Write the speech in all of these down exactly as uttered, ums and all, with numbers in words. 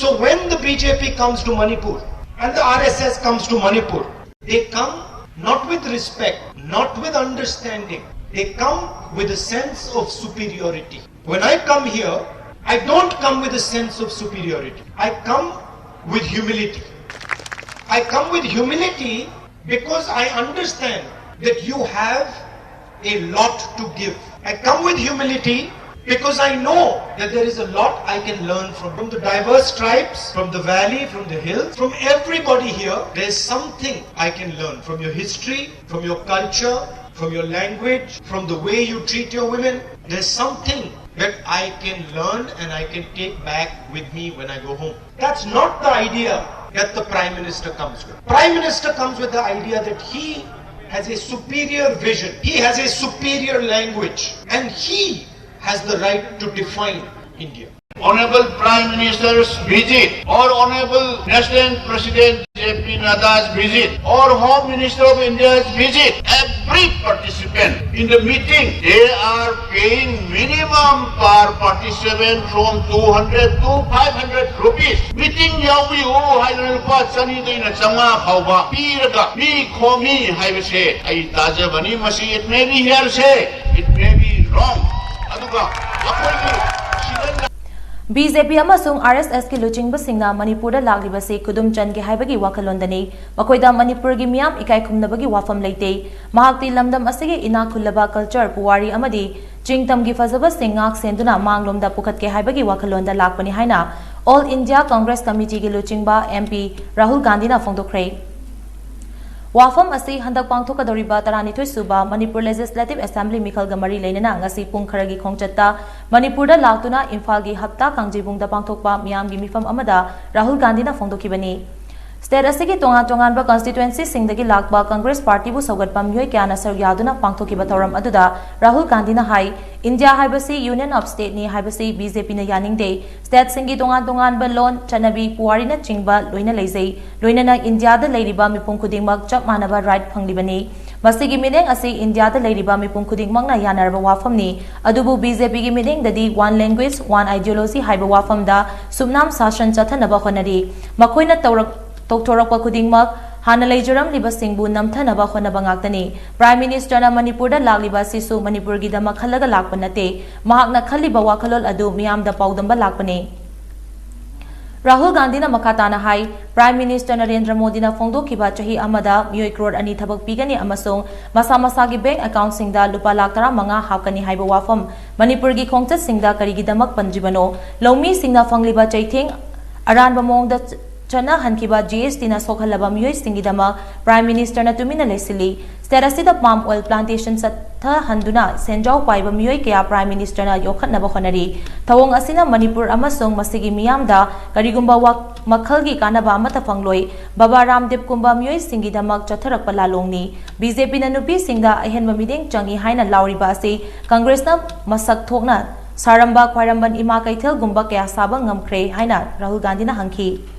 So when the B J P comes to Manipur and the R S S comes to Manipur, they come not with respect, not with understanding. They come with a sense of superiority. When I come here, I don't come with a sense of superiority. I come with humility. I come with humility because I understand that you have a lot to give. I come with humility because I know that there is a lot I can learn from, from the diverse tribes, from the valley, from the hills, from everybody here. There's something I can learn from your history, from your culture, from your language, from the way you treat your women. There's something that I can learn and I can take back with me when I go home. That's not the idea that the Prime Minister comes with. Prime Minister comes with the idea that he has a superior vision, he has a superior language, and he has the right to define India. Honorable Prime Minister's visit or Honorable National President J P Nadda's visit or Home Minister of India's visit, every participant in the meeting, they are paying minimum per participant from two hundred to five hundred rupees. Meeting ꯌꯥꯎꯕꯤꯌꯨ ꯍꯥꯏꯗꯅ ꯂꯨꯄꯥ ꯆꯅꯤꯗꯩꯅ ꯆꯥꯝꯃꯉꯥ ꯐꯥꯎꯕ ꯄꯤꯔꯒ ꯃꯤ ꯈꯣꯝꯃꯤ ꯍꯥꯏꯕꯁꯦ ꯑꯩ ꯇꯥꯖꯕꯅꯤ꯫ ꯃꯁꯤ it may be hearsay, it may be wrong. ꯑꯗꯨꯒ ꯑꯩꯈꯣꯏꯒꯤ ꯁꯤꯗ B J P ꯑꯃꯁꯨꯡ R S Sꯀꯤ ꯂꯨꯆꯤꯡꯕꯁꯤꯡꯅ ꯃꯅꯤꯄꯨꯔꯗ ꯂꯥꯛꯂꯤꯕꯁꯤ ꯈꯨꯗꯨꯝ ꯆꯟꯒꯦ ꯍꯥꯏꯕꯒꯤ ꯋꯥꯈꯜꯂꯣꯟꯗꯅꯤ꯫ ꯃꯈꯣꯏꯗ ꯃꯅꯤꯄꯨꯔꯒꯤ ꯃꯤꯌꯥꯝ ꯏꯀꯥꯏ ꯈꯨꯝꯅꯕꯒꯤ ꯋꯥꯐꯝ ꯂꯩꯇꯦ꯫ ꯃꯍꯥꯛꯇꯤ ꯂꯝꯗꯝ ꯑꯁꯤꯒꯤ ꯏꯅꯥꯛ ꯈꯨꯜꯂꯕ ꯀꯜꯆꯔ, ꯄꯨꯋꯥꯔꯤ ꯑꯃꯗꯤ ꯆꯤꯡꯇꯝꯒꯤ ꯐꯖꯕꯁꯤꯡ ꯉꯥꯛ ꯁꯦꯟꯗꯨꯅ ꯃꯥꯡꯂꯣꯝꯗ ꯄꯨꯈꯠꯀꯦ ꯍꯥꯏꯕꯒꯤ ꯋꯥꯈꯜꯂꯣꯟꯗ ꯂꯥꯛꯄꯅꯤ ꯍꯥꯏꯅ All India Congress Committeeꯒꯤ ꯂꯨꯆꯤꯡꯕ M P ꯔꯥꯍꯨꯜ ꯒꯥꯟꯙꯤꯅ ꯐꯣꯡꯗꯣꯛꯈ꯭ꯔꯦ꯫ ꯋꯥꯐꯝ ꯑꯁꯤ ꯍꯟꯗꯛ ꯄꯥꯡꯊꯣꯛꯀꯗꯧꯔꯤꯕ ꯇꯔꯥꯅꯤꯊꯣꯏ ꯁꯨꯕ ꯃꯅꯤꯄꯨꯔ Legislative Assembly ꯃꯤꯈꯜꯒ ꯃꯔꯤ ꯂꯩꯅꯅ ꯉꯁꯤ ꯄꯨꯡ ꯈꯔꯒꯤ ꯈꯣꯡꯆꯠꯇ ꯃꯅꯤꯄꯨꯔꯗ ꯂꯥꯛꯇꯨꯅ ꯏꯝꯐꯥꯜꯒꯤ ꯍꯞꯇꯥ ꯀꯥꯡꯖꯩꯕꯨꯡꯗ ꯄꯥꯡꯊꯣꯛꯄ ꯃꯤꯌꯥꯝꯒꯤ ꯃꯤꯐꯝ ꯑꯃꯗ ꯔꯥꯍꯨꯜ ꯒꯥꯟꯙꯤꯅ ꯐꯣꯡꯗꯣꯛꯈꯤꯕꯅꯤ꯫ State ꯑꯁꯤꯒꯤ ꯇꯣꯉꯥꯟ ꯇꯣꯉꯥꯟꯕ constituencyꯁꯤꯡꯗꯒꯤ ꯂꯥꯛꯄ Congress Partyꯕꯨ ꯁꯧꯒꯠꯄ ꯃꯤꯑꯣꯏ ꯀꯌꯥꯅ ꯁꯔꯨꯛ ꯌꯥꯗꯨꯅ ꯄꯥꯡꯊꯣꯛꯈꯤꯕ ꯊꯧꯔꯝ ꯑꯗꯨꯗ ꯔꯥꯍꯨꯜ ꯒꯥꯟꯙꯤꯅ ꯍꯥꯏ, ꯏꯟꯗꯤꯌꯥ ꯍꯥꯏꯕꯁꯤ Union of Stateꯅꯤ ꯍꯥꯏꯕꯁꯤ B J Pꯅ ꯌꯥꯅꯤꯡꯗꯦ꯫ Stateꯁꯤꯡꯒꯤ ꯇꯣꯉꯥꯟ ꯇꯣꯉꯥꯟꯕ ꯂꯣꯟ, ꯆꯠꯅꯕꯤ, ꯄꯨꯋꯥꯔꯤꯅꯆꯤꯡꯕ ꯂꯣꯏꯅ ꯂꯩꯖꯩ꯫ ꯂꯣꯏꯅꯅ ꯏꯟꯗꯤꯌꯥꯗ ꯂꯩꯔꯤꯕ ꯃꯤꯄꯨꯝ ꯈꯨꯗꯤꯡꯃꯛ ꯆꯞ ꯃꯥꯟꯅꯕ right ꯐꯪꯂꯤꯕꯅꯤ꯫ ꯃꯁꯤꯒꯤ ꯃꯤꯠꯌꯦꯡ ꯑꯁꯤ ꯏꯟꯗꯤꯌꯥꯗ ꯂꯩꯔꯤꯕ ꯃꯤꯄꯨꯝ ꯈꯨꯗꯤꯡꯃꯛꯅ ꯌꯥꯅꯔꯕ ꯋꯥꯐꯝꯅꯤ꯫ ꯑꯗꯨꯕꯨ ꯕꯤ ꯖꯦ ꯄꯤꯒꯤ ꯃꯤꯠꯌꯦꯡꯗꯗꯤ One Language, One Ideology ꯍꯥꯏꯕ ꯋꯥꯐꯝꯗ ꯁꯨꯞꯅꯥꯝ ꯁꯥꯁꯟ ꯆꯠꯊꯅꯕ ꯍꯣꯠꯅꯔꯤ꯫ ꯃꯈꯣꯏꯅ ꯇꯧꯔꯛ-, ꯇꯧꯊꯣꯔꯛꯄ ꯈꯨꯗꯤꯡꯃꯛ ꯍꯥꯟꯅ ꯂꯩꯖꯔꯝꯂꯤꯕꯁꯤꯡꯕꯨ ꯅꯝꯊꯅꯕ ꯍꯣꯠꯅꯕ ꯉꯥꯛꯇꯅꯤ꯫ ꯄ꯭ꯔꯥꯏꯝ ꯃꯤꯅꯤꯁꯇꯔꯅ ꯃꯅꯤꯄꯨꯔꯗ ꯂꯥꯛꯂꯤꯕ ꯑꯁꯤꯁꯨ ꯃꯅꯤꯄꯨꯔꯒꯤꯗꯃꯛ ꯈꯜꯂꯒ ꯂꯥꯛꯄ ꯅꯠꯇꯦ꯫ ꯃꯍꯥꯛꯅ ꯈꯜꯂꯤꯕ ꯋꯥꯈꯜꯂꯣꯟ ꯑꯗꯨ ꯃꯤꯌꯥꯝꯗ ꯄꯥꯎꯗꯝꯕ ꯂꯥꯛꯄꯅꯤ꯫ ꯔꯥꯍꯨꯜ ꯒꯥꯟꯙꯤꯅ ꯃꯈꯥ ꯇꯥꯅ ꯍꯥꯏ, ꯄ꯭ꯔꯥꯏꯝ ꯃꯤꯅꯤꯁꯇꯔ ꯅꯔꯦꯟꯗ꯭ꯔ ꯃꯣꯗꯤꯅ ꯐꯣꯡꯗꯣꯛꯈꯤꯕ ꯆꯍꯤ ꯑꯃꯗ ꯃꯤꯑꯣꯏ ꯀ꯭ꯔꯣꯔ ꯑꯅꯤ ꯊꯕꯛ ꯄꯤꯒꯅꯤ ꯑꯃꯁꯨꯡ ꯃꯁꯥ ꯃꯁꯥꯒꯤ ꯕꯦꯡꯛ ꯑꯦꯀꯥꯎꯟꯠꯁꯤꯡꯗ ꯂꯨꯄꯥ ꯂꯥꯈ ꯇꯔꯥꯃꯉꯥ ꯍꯥꯞꯀꯅꯤ ꯍꯥꯏꯕ ꯋꯥꯐꯝ ꯃꯅꯤꯄꯨꯔꯒꯤ ꯈꯣꯡꯆꯠꯁꯤꯡꯗ ꯀꯔꯤꯒꯤꯗꯃꯛ ꯄꯟꯗ꯭ꯔꯤꯕꯅꯣ? ꯂꯧꯃꯤꯁꯤꯡꯅ ꯐꯪꯂꯤꯕ ꯆꯩꯊꯦꯡ ꯑꯔꯥꯟꯕ ꯃꯑꯣꯡꯗ ꯆ-, ꯆꯠꯅꯍꯟꯈꯤꯕ ꯖꯤ ꯑꯦꯁ ꯇꯤꯅ ꯁꯣꯛꯍꯜꯂꯕ ꯃꯤꯑꯣꯏꯁꯤꯡꯒꯤꯗꯃꯛ ꯄ꯭ꯔꯥꯏꯝ ꯃꯤꯅꯤꯁꯇꯔꯅ ꯇꯨꯃꯤꯟꯅ ꯂꯩꯁꯤꯜꯂꯤ꯫ ꯁ꯭ꯇꯦꯠ ꯑꯁꯤꯗ ꯄꯥꯝ ꯑꯣꯏꯜ ꯄ꯭ꯂꯥꯟꯇꯦꯁꯟ ꯆꯠꯊꯍꯟꯗꯨꯅ ꯁꯦꯟꯖꯥꯎ ꯄꯥꯏꯕ ꯃꯤꯑꯣꯏ ꯀꯌꯥ ꯄ꯭ꯔꯥꯏꯝ ꯃꯤꯅꯤꯁꯇꯔꯅ ꯌꯣꯛꯈꯠꯅꯕ ꯍꯣꯠꯅꯔꯤ꯫ ꯊꯧꯑꯣꯡ ꯑꯁꯤꯅ ꯃꯅꯤꯄꯨꯔ ꯑꯃꯁꯨꯡ ꯃꯁꯤꯒꯤ ꯃꯤꯌꯥꯝꯗ ꯀꯔꯤꯒꯨꯝꯕ ꯋꯥ-, ꯃꯈꯜꯒꯤ ꯀꯥꯟꯅꯕ ꯑꯃꯠꯇ ꯐꯪꯂꯣꯏ꯫ ꯕꯕꯥ ꯔꯥꯝꯗꯦꯕꯀꯨꯝꯕ ꯃꯤꯑꯣꯏꯁꯤꯡꯒꯤꯗꯃꯛ ꯆꯠꯊꯔꯛꯄ ꯂꯥꯂꯣꯡꯅꯤ꯫ ꯕꯤ ꯖꯦ ꯄꯤꯅ ꯅꯨꯄꯤꯁꯤꯡꯗ ꯑꯍꯦꯟꯕ ꯃꯤꯠꯌꯦꯡ ꯆꯪꯏ ꯍꯥꯏꯅ ꯂꯥꯎꯔꯤꯕ ꯑꯁꯤ ꯀꯪꯒ꯭ꯔꯦꯁꯅ ꯃꯁꯛ ꯊꯣꯛꯅ ꯁꯥꯔꯝꯕ ꯈ꯭ꯋꯥꯏꯔꯝꯕꯟ ꯏꯃꯥ ꯀꯩꯊꯦꯜꯒꯨꯝꯕ ꯀꯌꯥ ꯁꯥꯕ ꯉꯝꯈ꯭ꯔꯦ ꯍꯥꯏꯅ ꯔꯥꯍꯨꯜ ꯒꯥꯟꯙꯤꯅ ꯍꯪꯈꯤ꯫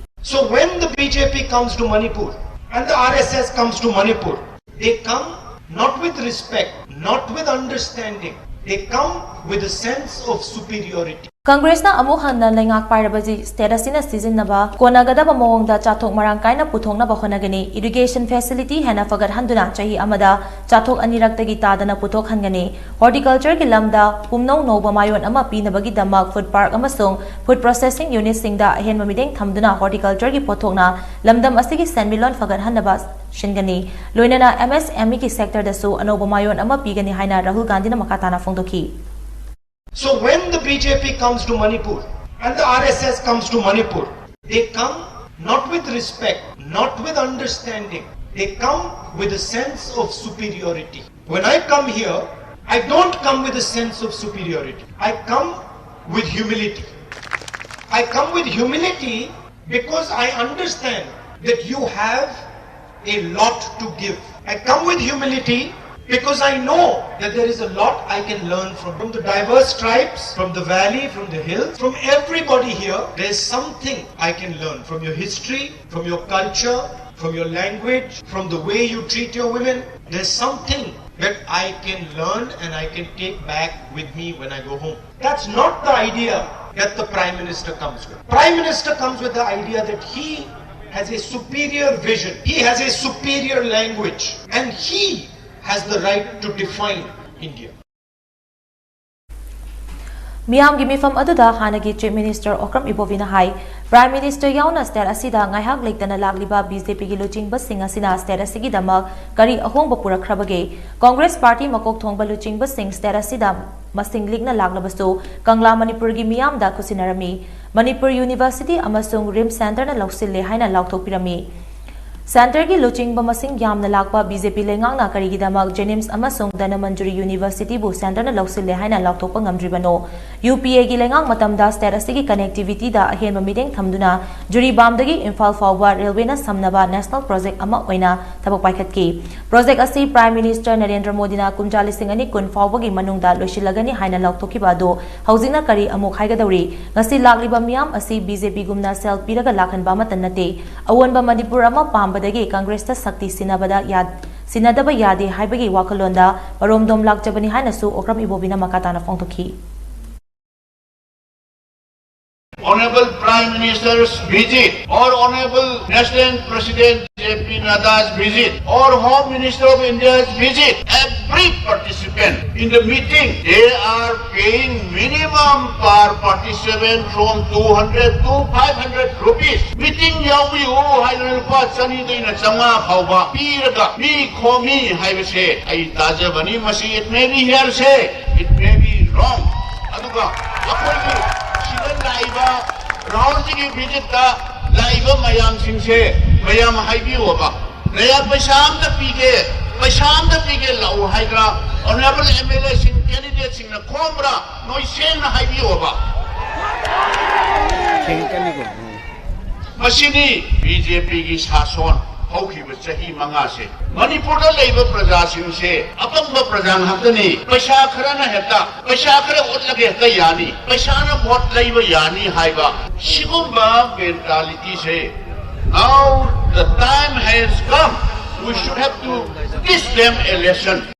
So when the B J P comes to Manipur and the R S S comes to Manipur, they come not with respect, not with understanding. They come with a sense of superiority. ꯀꯪꯒ꯭ꯔꯦꯁꯅ ꯑꯃꯨꯛ ꯍꯟꯅ ꯂꯩꯉꯥꯛ ꯄꯥꯏꯔꯕꯗꯤ state ꯑꯁꯤꯅ ꯁꯤꯖꯤꯟꯅꯕ ꯀꯣꯟꯅꯒꯗꯕ ꯃꯑꯣꯡꯗ ꯆꯥꯊꯣꯛ ꯃꯔꯥꯡ ꯀꯥꯏꯅ ꯄꯨꯊꯣꯛꯅꯕ ꯍꯣꯠꯅꯒꯅꯤ꯫ ꯏꯔꯤꯒꯦꯁꯟ ꯐꯦꯁꯤꯂꯤꯇꯤ ꯍꯦꯟꯅ ꯐꯒꯠꯍꯟꯗꯨꯅ ꯆꯍꯤ ꯑꯃꯗ ꯆꯥꯊꯣꯛ ꯑꯅꯤꯔꯛꯇꯒꯤ ꯇꯥꯗꯅ ꯄꯨꯊꯣꯛꯍꯟꯒꯅꯤ꯫ ꯍꯣꯔꯇꯤꯀꯜꯆꯔꯒꯤ ꯂꯝꯗ ꯄꯨꯝꯅꯧ ꯅꯧꯕ ꯃꯥꯌꯣꯟ ꯑꯃ ꯄꯤꯅꯕꯒꯤꯗꯃꯛ ꯐꯨꯗ ꯄꯥꯔꯛ ꯑꯃꯁꯨꯡ ꯐꯨꯗ ꯄ꯭ꯔꯣꯁꯦꯁꯤꯡ ꯌꯨꯅꯤꯠꯁꯤꯡꯗ ꯑꯍꯦꯟꯕ ꯃꯤꯠꯌꯦꯡ ꯊꯝꯗꯨꯅ ꯍꯣꯔꯇꯤꯀꯜꯆꯔꯒꯤ ꯄꯣꯠꯊꯣꯛꯅ ꯂꯝꯗꯝ ꯑꯁꯤꯒꯤ ꯁꯦꯟꯃꯤꯠꯂꯣꯟ ꯐꯒꯠꯍꯟꯅꯕ ꯁꯤꯟꯒꯅꯤ꯫ ꯂꯣꯏꯅꯅ ꯑꯦꯝ ꯑꯦꯁ ꯑꯦꯝ ꯏꯒꯤ ꯁꯦꯛꯇꯔꯗꯁꯨ ꯑꯅꯧꯕ ꯃꯥꯌꯣꯟ ꯑꯃ ꯄꯤꯒꯅꯤ ꯍꯥꯏꯅ ꯔꯥꯍꯨꯜ ꯒꯥꯟꯙꯤꯅ ꯃꯈꯥ ꯇꯥꯅ ꯐꯣꯡꯗꯣꯛꯈꯤ꯫ So when the B J P comes to Manipur and the R S S comes to Manipur, they come not with respect, not with understanding. They come with a sense of superiority. When I come here, I don't come with a sense of superiority. I come with humility. I come with humility because I understand that you have a lot to give. I come with humility because I know that there is a lot I can learn from, from the diverse tribes, from the valley, from the hills, from everybody here. There's something I can learn from your history, from your culture, from your language, from the way you treat your women. There's something that I can learn and I can take back with me when I go home. That's not the idea that the Prime Minister comes with. Prime Minister comes with the idea that he has a superior vision, he has a superior language, and he has the right to define India. ꯃꯤꯌꯥꯝꯒꯤ ꯃꯤꯐꯝ ꯑꯗꯨꯗ ꯍꯥꯟꯅꯒꯤ Chief Minister Okram ꯏꯕꯣꯕꯤꯅ ꯍꯥꯏ, Prime Minister ꯌꯥꯎꯅ state ꯑꯁꯤꯗ ꯉꯥꯏꯍꯥꯛ ꯂꯩꯇꯅ ꯂꯥꯛꯂꯤꯕ BJPꯒꯤ ꯂꯨꯆꯤꯡꯕꯁꯤꯡ ꯑꯁꯤꯅ state ꯑꯁꯤꯒꯤꯗꯃꯛ ꯀꯔꯤ ꯑꯍꯣꯡꯕ ꯄꯨꯔꯛꯈ꯭ꯔꯕꯒꯦ? Congress party ꯃꯀꯣꯛ ꯊꯣꯡꯕ ꯂꯨꯆꯤꯡꯕꯁꯤꯡ state ꯑꯁꯤꯗ ꯃꯁꯤꯡ ꯂꯤꯛꯅ ꯂꯥꯛꯂꯕꯁꯨ ꯀꯪꯂꯥ ꯃꯅꯤꯄꯨꯔꯒꯤ ꯃꯤꯌꯥꯝꯗ ꯈꯨꯠꯁꯤꯟꯅꯔꯝꯃꯤ꯫ ꯃꯅꯤꯄꯨꯔ University ꯑꯃꯁꯨꯡ RIMS centreꯅ ꯂꯧꯁꯤꯜꯂꯦ ꯍꯥꯏꯅ ꯂꯥꯎꯊꯣꯛꯄꯤꯔꯝꯃꯤ꯫ Centreꯒꯤ ꯂꯨꯆꯤꯡꯕ ꯃꯁꯤꯡ ꯌꯥꯝꯅ ꯂꯥꯛꯄ BJP ꯂꯩꯉꯥꯛꯅ ꯀꯔꯤꯒꯤꯗꯃꯛ JNIMS ꯑꯃꯁꯨꯡ ꯙꯅꯃꯟꯖꯨꯔꯤ Universityꯕꯨ centreꯅ ꯂꯧꯁꯤꯜꯂꯦ ꯍꯥꯏꯅ ꯂꯥꯎꯊꯣꯛꯄ ꯉꯝꯗ꯭ꯔꯤꯕꯅꯣ? UPAꯒꯤ ꯂꯩꯉꯥꯛ ꯃꯇꯝꯗ state ꯑꯁꯤꯒꯤ connectivityꯗ ꯑꯍꯦꯟꯕ ꯃꯤꯠꯌꯦꯡ ꯊꯝꯗꯨꯅ ꯖꯤꯔꯤꯕꯥꯝꯗꯒꯤ ꯏꯝꯐꯥꯜ ꯐꯥꯎꯕ railwayꯅ ꯁꯝꯅꯕ national project ꯑꯃ ꯑꯣꯏꯅ ꯊꯕꯛ ꯄꯥꯏꯈꯠꯈꯤ꯫ Project ꯑꯁꯤ Prime Minister ꯅꯔꯦꯟꯗ꯭ꯔ ꯃꯣꯗꯤꯅ ꯀꯨꯝꯖꯥ ꯂꯤꯁꯤꯡ ꯑꯅꯤ ꯀꯨꯟ ꯐꯥꯎꯕꯒꯤ ꯃꯅꯨꯡꯗ ꯂꯣꯏꯁꯤꯜꯂꯒꯅꯤ ꯍꯥꯏꯅ ꯂꯥꯎꯊꯣꯛꯈꯤꯕ ꯑꯗꯨ ꯍꯧꯖꯤꯛꯅ ꯀꯔꯤ ꯑꯃꯨꯛ ꯍꯥꯏꯒꯗꯧꯔꯤ? ꯉꯁꯤ ꯂꯥꯛꯂꯤꯕ ꯃꯤꯌꯥꯝ ꯑꯁꯤ BJPꯒꯨꯝꯅ ꯁꯦꯜ ꯄꯤꯔꯒ ꯂꯥꯛꯍꯟꯕ ꯑꯃꯠꯇ ꯅꯠꯇꯦ꯫ ꯑꯑꯣꯟꯕ ꯃꯅꯤꯄꯨꯔ ꯑꯃ ꯄꯥꯝꯕꯗꯒꯤ ꯀꯪꯒ꯭ꯔꯦꯁꯇ ꯁꯛꯇꯤ ꯁꯤꯟꯅꯕꯗ ꯌꯥ-, ꯁꯤꯟꯅꯗꯕ ꯌꯥꯗꯦ ꯍꯥꯏꯕꯒꯤ ꯋꯥꯈꯜꯂꯣꯟꯗ ꯃꯔꯣꯝꯗꯣꯝ ꯂꯥꯛꯆꯕꯅꯤ ꯍꯥꯏꯅꯁꯨ ꯑꯣꯀ꯭ꯔꯝ ꯏꯕꯣꯕꯤꯅ ꯃꯈꯥ ꯇꯥꯅ ꯐꯣꯡꯗꯣꯛꯈꯤ꯫ Honorable Prime Minister's visit or Honorable National President J P Nadda's visit or Home Minister of India's visit, every participant in the meeting, they are paying minimum per participant from two hundred to five hundred rupees. Meeting ꯌꯥꯎꯕꯤꯌꯨ ꯍꯥꯏꯗꯅ ꯂꯨꯄꯥ ꯆꯅꯤꯗꯩꯅ ꯆꯥꯝꯃꯉꯥ ꯐꯥꯎꯕ ꯄꯤꯔꯒ ꯃꯤ ꯈꯣꯝꯃꯤ ꯍꯥꯏꯕꯁꯦ ꯑꯩ ꯇꯥꯖꯕꯅꯤ꯫ ꯃꯁꯤ it may be hearsay, it may be wrong. ꯑꯗꯨꯒ ꯑꯩꯈꯣꯏꯒꯤ ꯁꯤꯗ ꯂꯥꯛꯏꯕ ꯔꯥꯍꯨꯜꯖꯤꯒꯤ ꯚꯤꯖꯤꯠꯇ ꯂꯥꯛꯏꯕ ꯃꯌꯥꯝꯁꯤꯡꯁꯦ ꯃꯌꯥꯝ ꯍꯥꯏꯕꯤꯌꯣꯕ꯫ ꯅꯌꯥ ꯄꯩꯁꯥ ꯑꯝꯇ ꯄꯤꯒꯦ, ꯄꯩꯁꯥ ꯑꯝꯇ ꯄꯤꯒꯦ ꯂꯥꯛꯎ ꯍꯥꯏꯗ꯭ꯔꯥ? Honorable MLAꯁꯤꯡ, candidateꯁꯤꯡꯅ ꯈꯣꯝꯕ꯭ꯔꯥ? ꯅꯣꯏ ꯁꯦꯡꯅ ꯍꯥꯏꯕꯤꯌꯣꯕ꯫ ꯃꯁꯤꯅꯤ BJPꯒꯤ ꯁꯥꯁꯣꯟ ꯍꯧꯈꯤꯕ ꯆꯍꯤ ꯃꯉꯥꯁꯦ꯫ ꯃꯅꯤꯄꯨꯔꯗ ꯂꯩꯕ ꯄ꯭ꯔꯖꯥꯁꯤꯡꯁꯦ ꯑꯄꯪꯕ ꯄ꯭ꯔꯖꯥ ꯉꯥꯛꯇꯅꯤ꯫ ꯄꯩꯁꯥ ꯈꯔꯅ ꯍꯦꯛꯇ, ꯄꯩꯁꯥ ꯈꯔ ꯎꯠꯂꯒ ꯍꯦꯛꯇ ꯌꯥꯅꯤ, ꯄꯩꯁꯥꯅ vote ꯂꯩꯕ ꯌꯥꯅꯤ ꯍꯥꯏꯕ ꯁꯤꯒꯨꯝꯕ mentalityꯁꯦ now The time has come. We should have to teach them a lesson.